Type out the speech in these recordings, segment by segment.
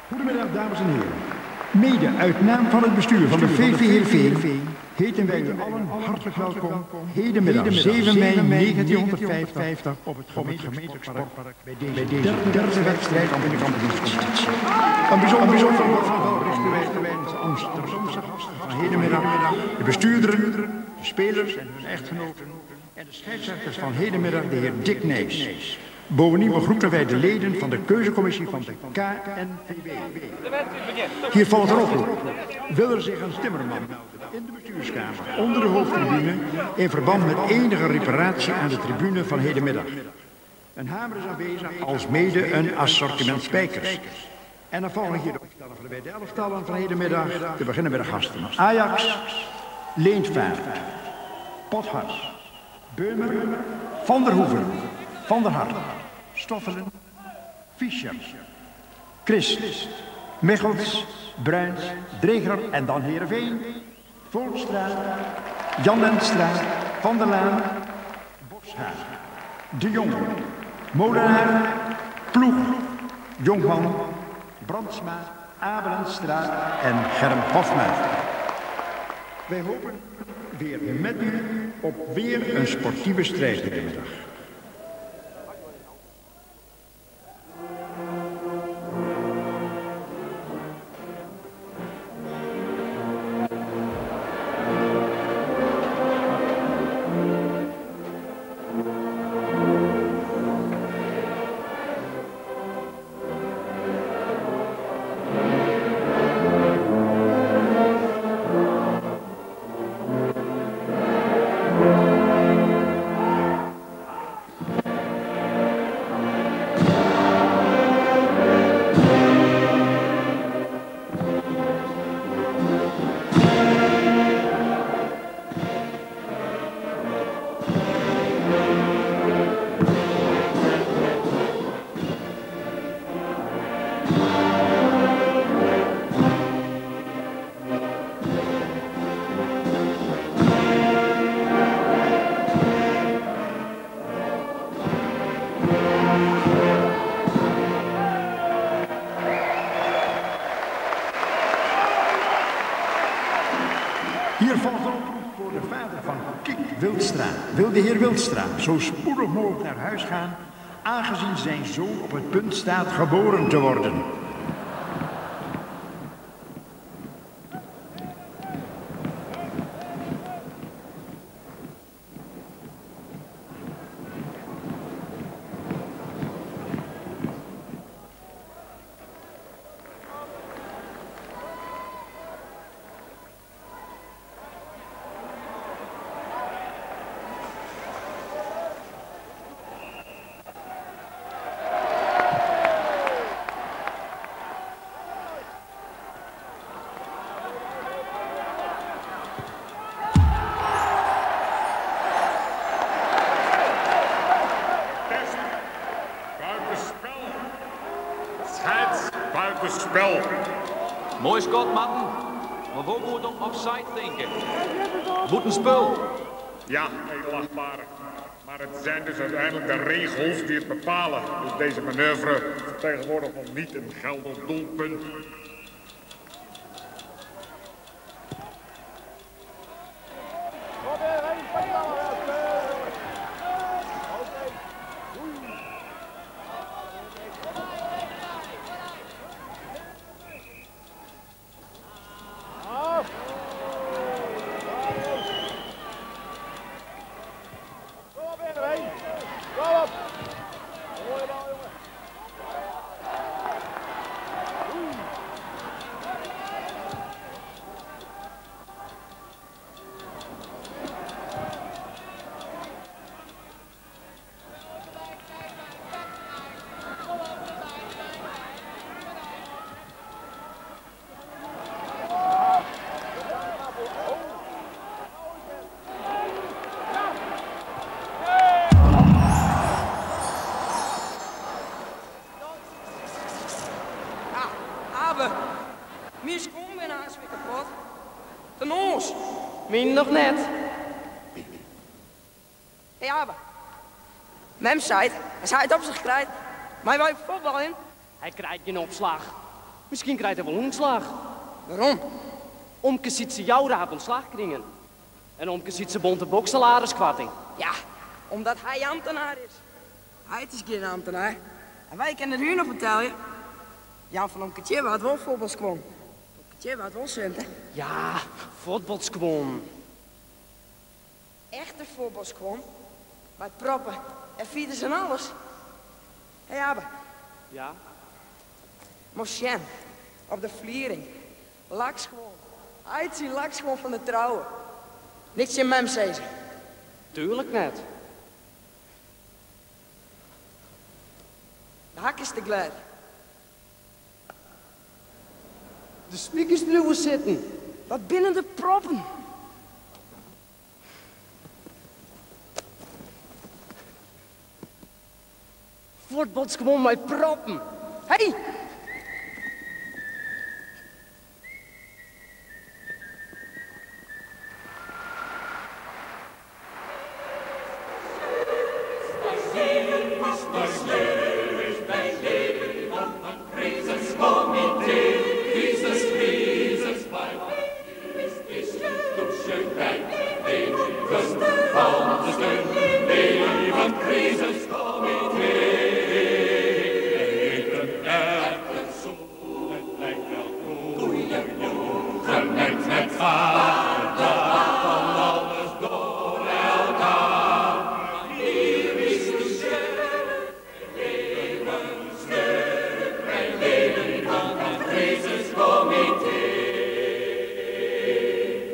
Goedemiddag dames en heren. Mede uit naam van het bestuur van de VV Heerenveen heten wij u allen hartelijk welkom hedenmiddag 7 mei 1950 op het gemeentelijk sportpark bij deze derde wedstrijd van de kampioenscompetitie. Een bijzonder bijzonder richten wij onze Amsterdamse gasten van hedenmiddag, de bestuurderen, de spelers en hun echtgenoten en de scheidsrechters van hedenmiddag, de heer Dick Nijs. Bovendien begroeten wij de leden van de keuzecommissie van de KNVB. Hier valt er oproep. Wil er zich een timmerman melden in de bestuurskamer onder de hoofdtribune in verband met enige reparatie aan de tribune van hedenmiddag? Een hamer is aanwezig, alsmede een assortiment spijkers. En dan volgen hier de opstellen van de beide elftallen van hedenmiddag. Te beginnen bij de gasten. Ajax, Leentvaart, Pothars, Beumer, Van der Hoeven, Van der Hart, Stoffelen, Fischer, Christ, Michels, Bruins, Dreger en dan Heerenveen, Volstra, Jan Lenstra, Van der Laan, Boshaar, De Jong, Molenaar, Ploeg, Jonkman, Brandsma, Abelenstra en Germ Hofma. Wij hopen weer met u op weer een sportieve strijd de middag. Wilstra. Wil de heer Wilstra zo spoedig mogelijk naar huis gaan, aangezien zijn zoon op het punt staat geboren te worden. Test. Buitenspel. Scheids. Buitenspel. Mooi skot, Marten. Maar we moeten op offside denken. Moet een spul. Ja, edelachtbare. Maar het zijn dus uiteindelijk de regels die het bepalen. Dus deze manoeuvre vertegenwoordigt nog niet een geldig doelpunt. Abe, mijn schoen ben haast weer kapot. De noos. Mijn nog net. Hé hey, Abe. Mem zei het, als hij het op zich krijgt, maar wij voetbal in. Hij krijgt geen opslag. Misschien krijgt hij wel ontslag. Waarom? Omke ziet ze jou raap ontslag kringen. En omke ziet ze bonte bokssalariskwarting. Ja, omdat hij ambtenaar is. Hij is geen ambtenaar. En wij kunnen het u nog vertellen. Jan van Omke Tjibbe had wel voetbalskwon. Omke Tjibbe had wel centen. Ja, voetbalskwon. Echte voetbalskwon. Met proppen en fietsen en alles. Hé hey, Abe. Ja? Mosjen, op de vliering. Laks gewoon. Uitzien laks gewoon van de trouwen. Niks in mem, zei ze. Tuurlijk net. De hak is te glad. De spiekers blijven zitten. Wat binnen de proppen? Voetbals gewoon met proppen. Hey!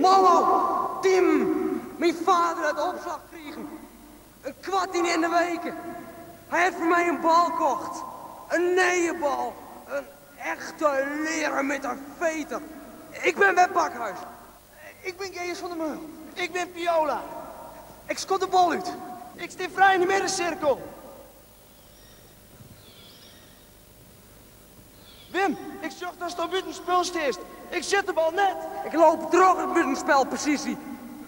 Molo, Tim, mijn vader had opslag gekregen. Een kwart in de weken. Hij heeft voor mij een bal gekocht. Een neeënbal. Een echte leren met een veter. Ik ben Web Bakhuis. Ik ben Geus van der Meul. Ik ben Piola. Ik schot de bal uit. Ik sta vrij in de middencirkel. Wim, ik zocht dat het buitenspel steest. Ik zet de bal net. Ik loop terug het buitenspelpositie.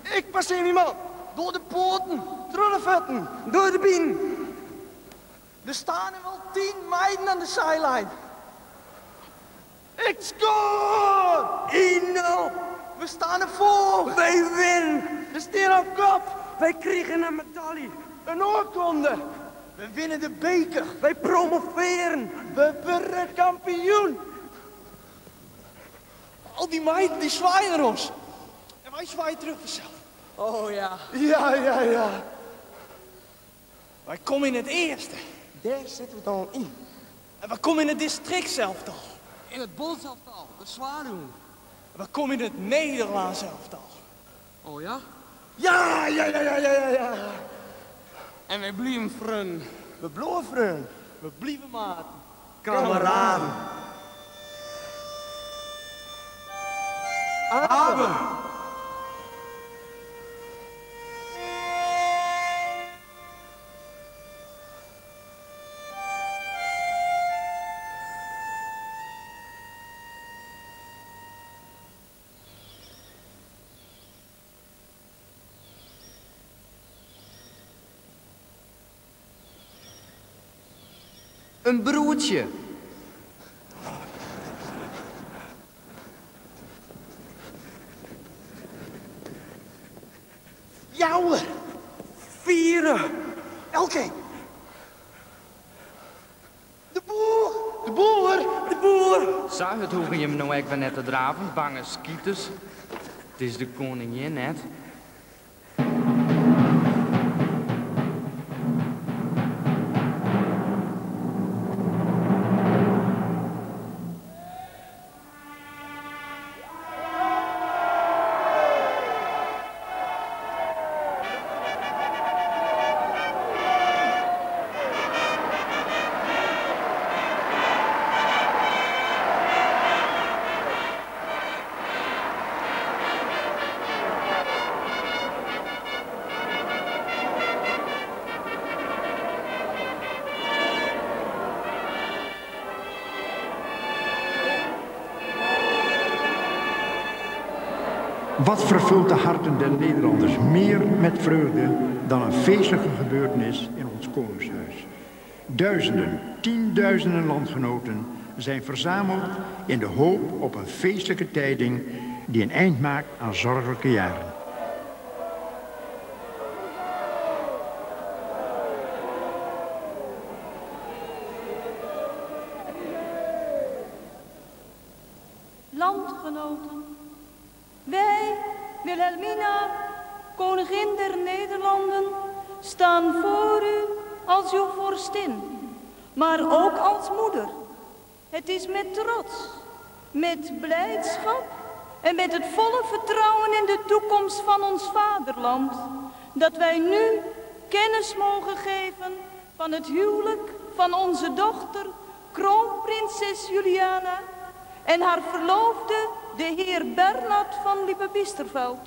Ik passeer die man. Door de poorten, door de vetten. Door de bien. Er staan er wel 10 meiden aan de zijlijn. Ik score! 1-0. We staan ervoor. Wij winnen. We staan op kop. Wij krigen een medaille. Een oorkonde. We winnen de beker. Wij promoveren. We worden kampioen. Al die meiden die zwaaien naar ons. En wij zwaaien terug vanzelf. Oh ja. Ja, ja, ja. Wij komen in het eerste. Daar zitten we dan in. En we komen in het district zelftal. In het bondsaftal, de zwaluw. En we komen in het Nederlands elftal. Oh ja? Ja, ja, ja, ja, ja, ja. En wij blijven vrienden. We blijven vrienden. We blijven maten. Kameraden. Abe. Een broertje. Jouwe. Vieren. Elke. De boer. De boer. De boer. Zou het hoeven je hem nou echt net te draven, bange skieters. Het is de koningin net. Wat vervult de harten der Nederlanders meer met vreugde dan een feestelijke gebeurtenis in ons koningshuis? Duizenden, tienduizenden landgenoten zijn verzameld in de hoop op een feestelijke tijding die een eind maakt aan zorgelijke jaren. Landgenoten, wij, Wilhelmina, koningin der Nederlanden, staan voor u als uw vorstin, maar ook als moeder. Het is met trots, met blijdschap en met het volle vertrouwen in de toekomst van ons vaderland, dat wij nu kennis mogen geven van het huwelijk van onze dochter, kroonprinses Juliana, en haar verloofde, de heer Bernard van Lippe-Biesterveld.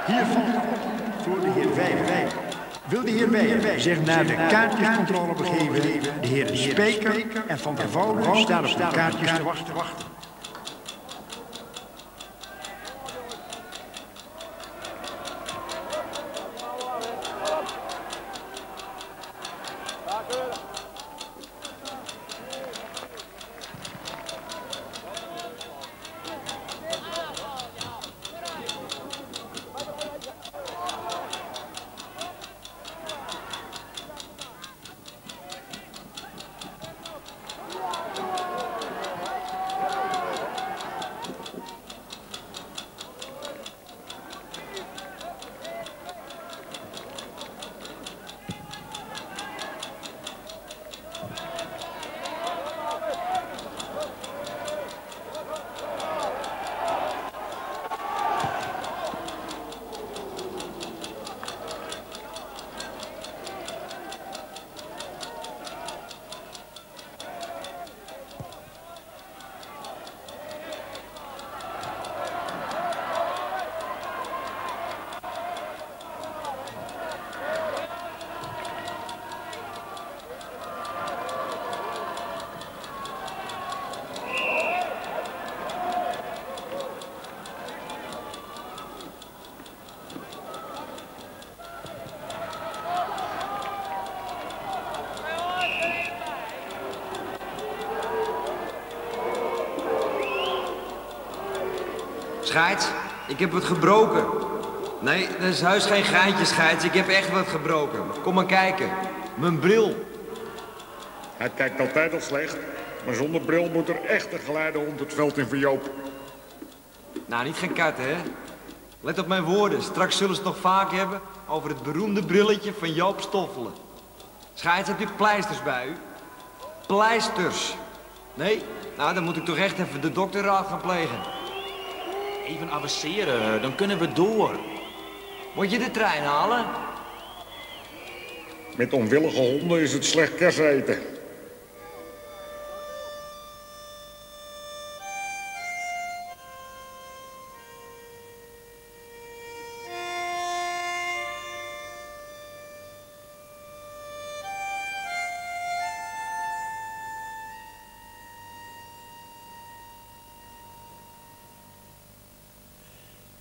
Hier valt voor de heer Weijer. Wil de heer Weijer zich naar de kaartjescontrole begeven? De heren Spijker en Van der Woude staan op de kaartjes te wachten. Scheids, ik heb wat gebroken. Nee, dat is heus geen geintje, scheids. Ik heb echt wat gebroken. Kom maar kijken. Mijn bril. Hij kijkt altijd al slecht, maar zonder bril moet er echt een geleidehond het veld in voor Joop. Nou, niet gaan katten, hè. Let op mijn woorden. Straks zullen ze het nog vaak hebben over het beroemde brilletje van Joop Stoffelen. Scheids, hebt u pleisters bij u? Pleisters. Nee? Nou, dan moet ik toch echt even de dokterraad gaan plegen. Even avanceren, dan kunnen we door. Moet je de trein halen? Met onwillige honden is het slecht kersen eten.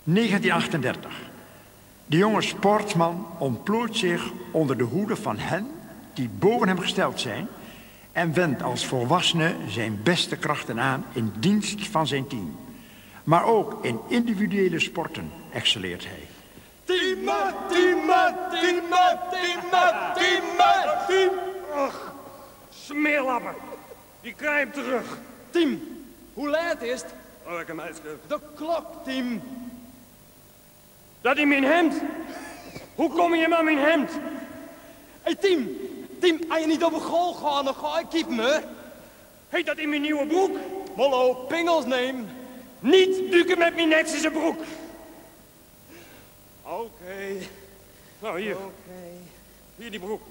...1938. De jonge sportsman ontplooit zich onder de hoede van hen die boven hem gesteld zijn... en wendt als volwassene zijn beste krachten aan in dienst van zijn team. Maar ook in individuele sporten excelleert hij. Tieme, Tieme, Tieme, Tieme, Tieme, Tiem. Ach, smeerlappen. Die krijg hem terug. Tiem, hoe laat is het? Oh, ik heb hem De klok, Tiem. Dat in mijn hemd. Hoe kom je aan mijn hemd? Hey, Tiem. Tiem, als je niet op een goal gaat, dan ga ik keep me. Heet dat in mijn nieuwe broek? Mollo, pingels neem. Niet duken met mijn netjes in broek. Oké. Nou, hier. Oké. Hier die broek.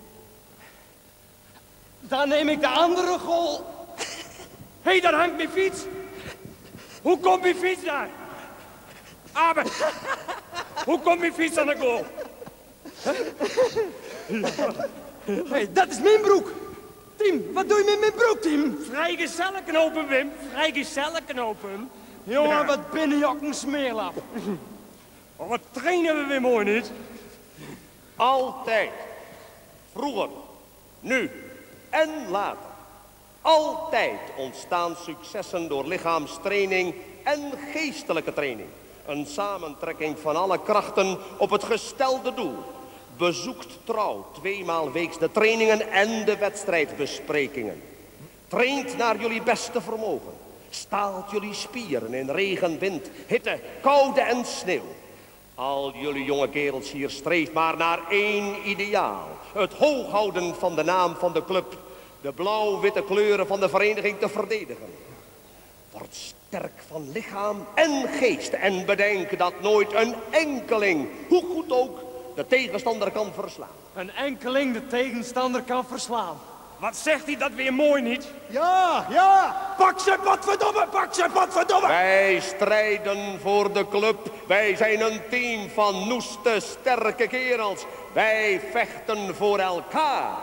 Dan neem ik de andere goal. Hé, hey, daar hangt mijn fiets. Hoe komt mijn fiets daar? Abe, hoe komt mijn fiets aan de goal? Hey, dat is mijn broek. Tiem, wat doe je met mijn broek, Tiem? Vrijgezellenknopen, Wim. Vrijgezellenknopen. Jongen, Ja. wat binnenjok een smeerlap. Oh, wat trainen we weer mooi niet? Altijd. Vroeger, nu en later. Altijd ontstaan successen door lichaamstraining en geestelijke training. Een samentrekking van alle krachten op het gestelde doel. Bezoekt trouw tweemaal weeks de trainingen en de wedstrijdbesprekingen. Traint naar jullie beste vermogen. Staalt jullie spieren in regen, wind, hitte, koude en sneeuw. Al jullie jonge kerels hier streeft maar naar één ideaal. Het hooghouden van de naam van de club. De blauw-witte kleuren van de vereniging te verdedigen. Word sterk van lichaam en geest. En bedenk dat nooit een enkeling, hoe goed ook, de tegenstander kan verslaan. Een enkeling de tegenstander kan verslaan. Wat zegt hij dat weer mooi niet? Ja, ja! Pak ze, potverdomme! Pak ze, potverdomme! Wij strijden voor de club. Wij zijn een team van noeste, sterke kerels. Wij vechten voor elkaar.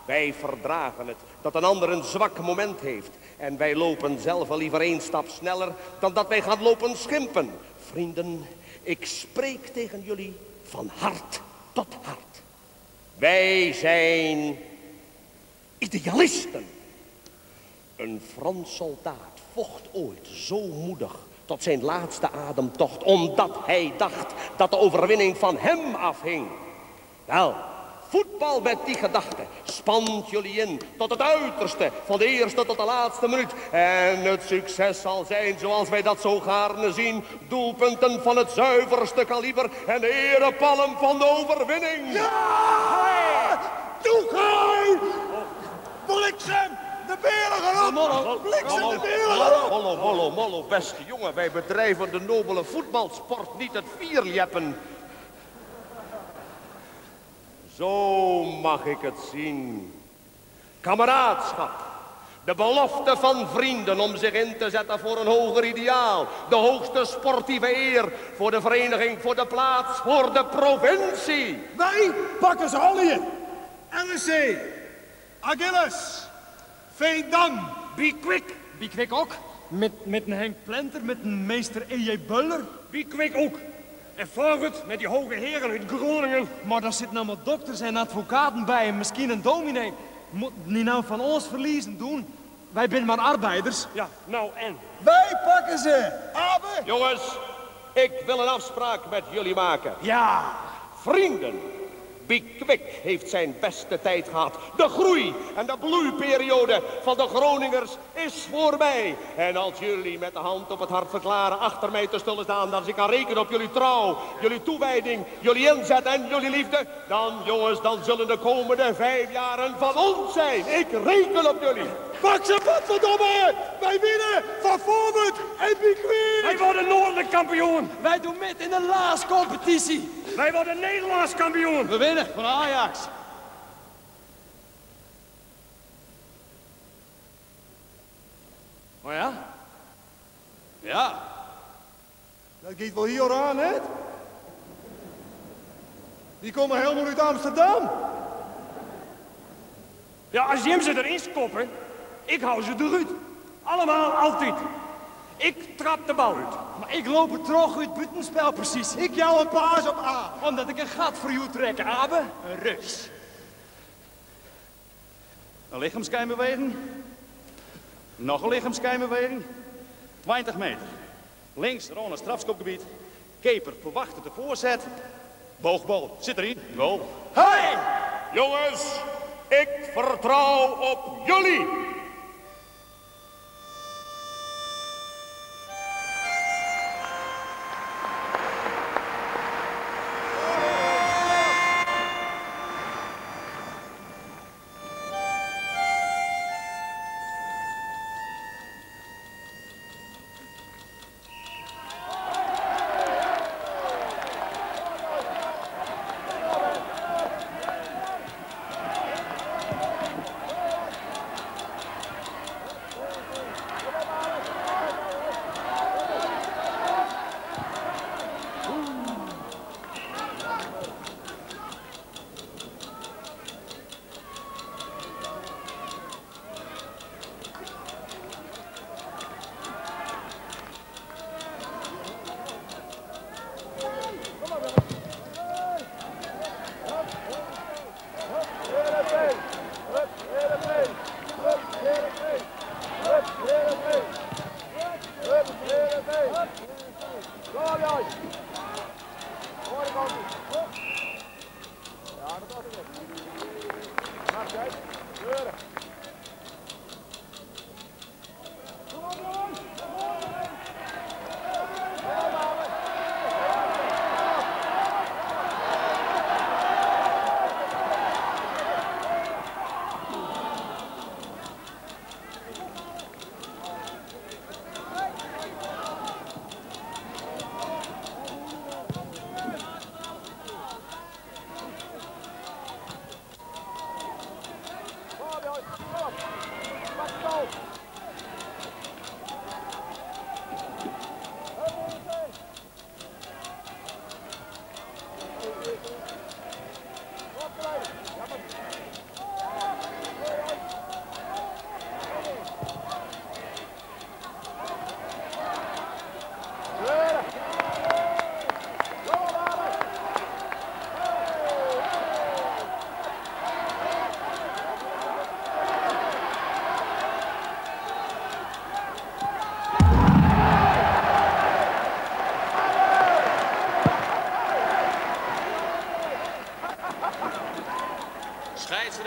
Wij verdragen het dat een ander een zwak moment heeft. En wij lopen zelf al liever één stap sneller dan dat wij gaan lopen schimpen. Vrienden, ik spreek tegen jullie van hart tot hart. Wij zijn idealisten. Een Frans soldaat vocht ooit zo moedig tot zijn laatste ademtocht, omdat hij dacht dat de overwinning van hem afhing. Wel, voetbal met die gedachte spant jullie in tot het uiterste, van de eerste tot de laatste minuut. En het succes zal zijn zoals wij dat zo gaarne zien. Doelpunten van het zuiverste kaliber en de erepalm van de overwinning. Ja! Toegang! Bliksem! De beren gaan op! Bliksem, de beren gaan op! Mollo, mollo, mollo, beste jongen. Wij bedrijven de nobele voetbalsport, niet het vierjeppen. Zo mag ik het zien. Kameraadschap. De belofte van vrienden om zich in te zetten voor een hoger ideaal. De hoogste sportieve eer voor de vereniging, voor de plaats, voor de provincie. Wij pakken ze allen in. NEC, Achilles, Veendam. Be quick. Be quick ook. Met een Henk Plenter, met een meester E.J. Buller. Be quick ook. En vooruit met die hoge heren uit Groningen. Maar daar zitten allemaal dokters en advocaten bij en misschien een dominee. Moet niet nou van ons verliezen doen. Wij zijn maar arbeiders. Ja, nou en? Wij pakken ze! Abe! Jongens, ik wil een afspraak met jullie maken. Ja! Vrienden, Be Quick heeft zijn beste tijd gehad. De groei en de bloeiperiode van de Groningers is voorbij. En als jullie met de hand op het hart verklaren achter mij te zullen staan, dat ik kan rekenen op jullie trouw, jullie toewijding, jullie inzet en jullie liefde, dan jongens, dan zullen de komende 5 jaren van ons zijn. Ik reken op jullie. Pak ze, potverdomme! Wij winnen van Forward en Be Quick! Wij worden noordelijk kampioen! Wij doen met in de laatste competitie! Wij worden Nederlands kampioen! We winnen van Ajax! Oh ja? Ja. Dat gaat wel hier aan, hè? Die komen helemaal uit Amsterdam. Ja, als Jim ze erin skoppen, ik hou ze eruit. Allemaal, altijd. Ik trap de bal uit. Maar ik loop er terug uit buitenspel precies. Ik jou een paas op A. Omdat ik een gat voor jou trek, Abe. Een rus. Een lichaamskijmbeweging. Nog een lichaamskijmbeweging. 20 meter. Links rond het strafschopgebied. Keeper verwacht de voorzet. Boogbal zit erin. Goal. Hey! Jongens, ik vertrouw op jullie.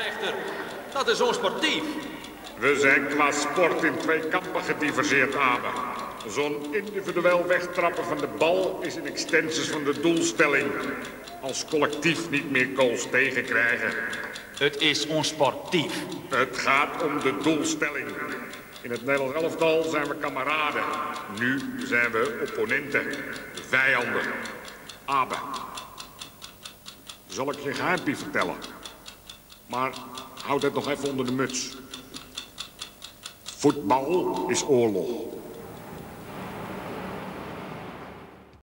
scheidsrechter. Dat is onsportief. We zijn qua sport in twee kampen gediverseerd, Abe. Zo'n individueel wegtrappen van de bal is een extensus van de doelstelling. Als collectief niet meer goals tegenkrijgen. Het is onsportief. Het gaat om de doelstelling. In het Nederlands elftal zijn we kameraden. Nu zijn we opponenten, vijanden. Abe, zal ik je een geheimpje vertellen? Maar houd het nog even onder de muts. Voetbal is oorlog.